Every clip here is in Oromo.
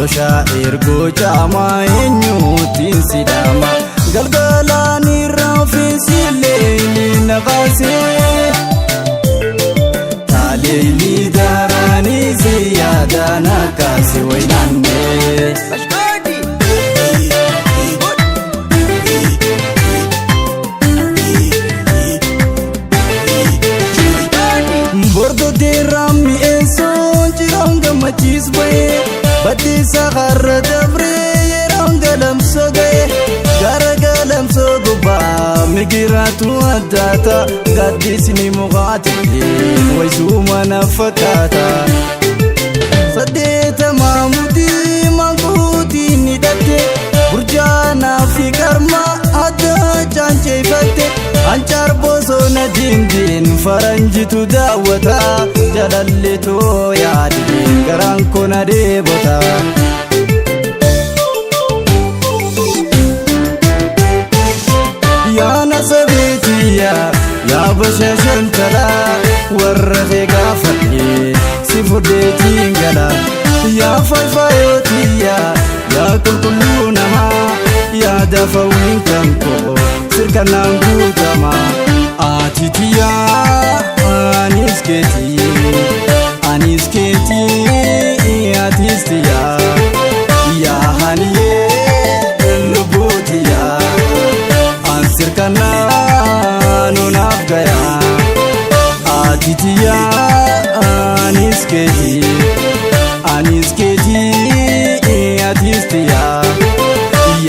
Loshaa ergoo caamaa eenyuutiin sidaama. Galgalaan irraa ofiisillee na baasee. Taaleelii daraanii si yaadaan akkaasi waynaannee. Bordodee mi'eessuun jiroon gammachiis ba'ee baddiisa har'a dabree yeroon galamsoo ga'e gara galamsoo gubbaa migiraatu addaata gaaddisni mukaatiin waysuu mana fakkaata. Saddeetamaa mutii manguutiin hidhatte burjaanaa fi qarmaa adda caanceeffatte ancaar bosona diindiin faranjitu daawwata jalalletoo yaadeen garaan kun adeebota. Yaana sabeetiyya yaa bashashantalaa warra kee gaafadhee si fudheetiin gala. Yaa faayfaayootiya yaa qulqulluu namaa yaa dafawiin kan koo sirkanaan guutama. Ati tiyyaa anis keetii anis keetii atis tiyyaa yaa haniyee lubbuu tiyyaa an sirkanaan onaaf gayaa. Ati tiyyaa anis keetii anis keetii atis tiyyaa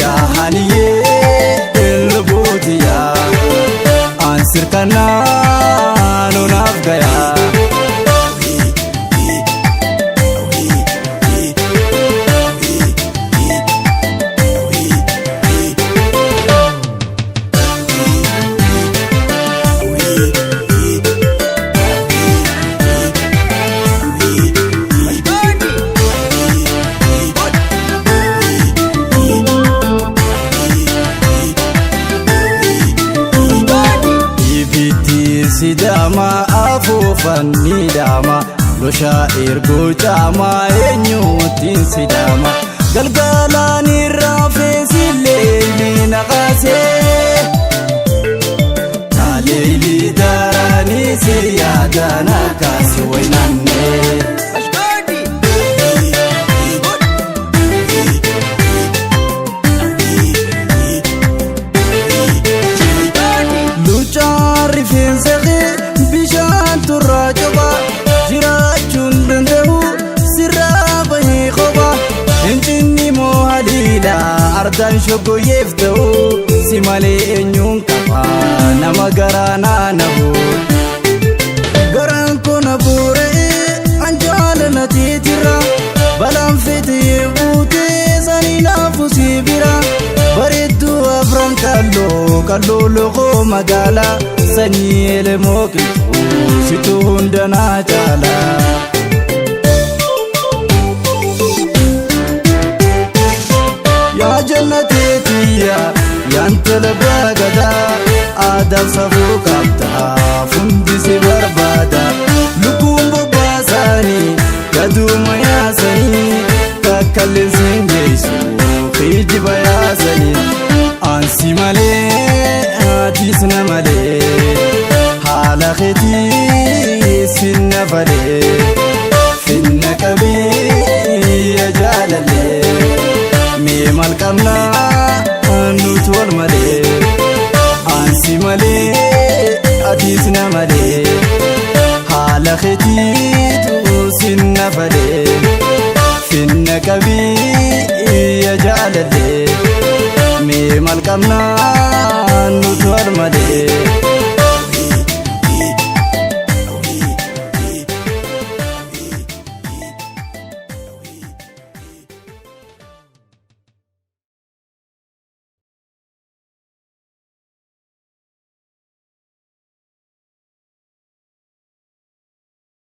yaa haniyee lubbuu tiyyaa an sirkanaan onaaf gayaa. Ibiddi sidaama afuufan ni dhaama loshaa ergoo caamaa eenyuutiin sidaama galgalaan irraa feesillee na kaasee taaleelii daraanii si yaadaan akkaasi waynaannee. Luccaan rifeensa kee bishaan turraa coba jiraachuun danda'u sirraa bahee qoba hincinni moo haliila ardaan shoggoyyeef ta'u si malee eenyuun qaba nama garaa naanahu. Garaan kun abuuree an jaalala teetirra balaan fetee buutee sanii naafu si bira bareedduu afran kalloo kalloo loqoo magaalaa sanyii elemoo qilxuu situ hunda naa caala. Yaa jannateetiyya yaantala baagadaa aadaaf safuu qabdaa fundi si barbaada lukkuun bobbaasaanii gaduuma yaasanii kakkalleen siin geessu kijiba yaasanii ansi malee atis na malee haala keetii sinna falee finna qabee ya jaalalee. Mee maal qabnaa nuti wal malee ansi malee atis na malee haala keetiitu sinna falee finna qabii ya jaalalee mee maal qabnaa nuti wal malee.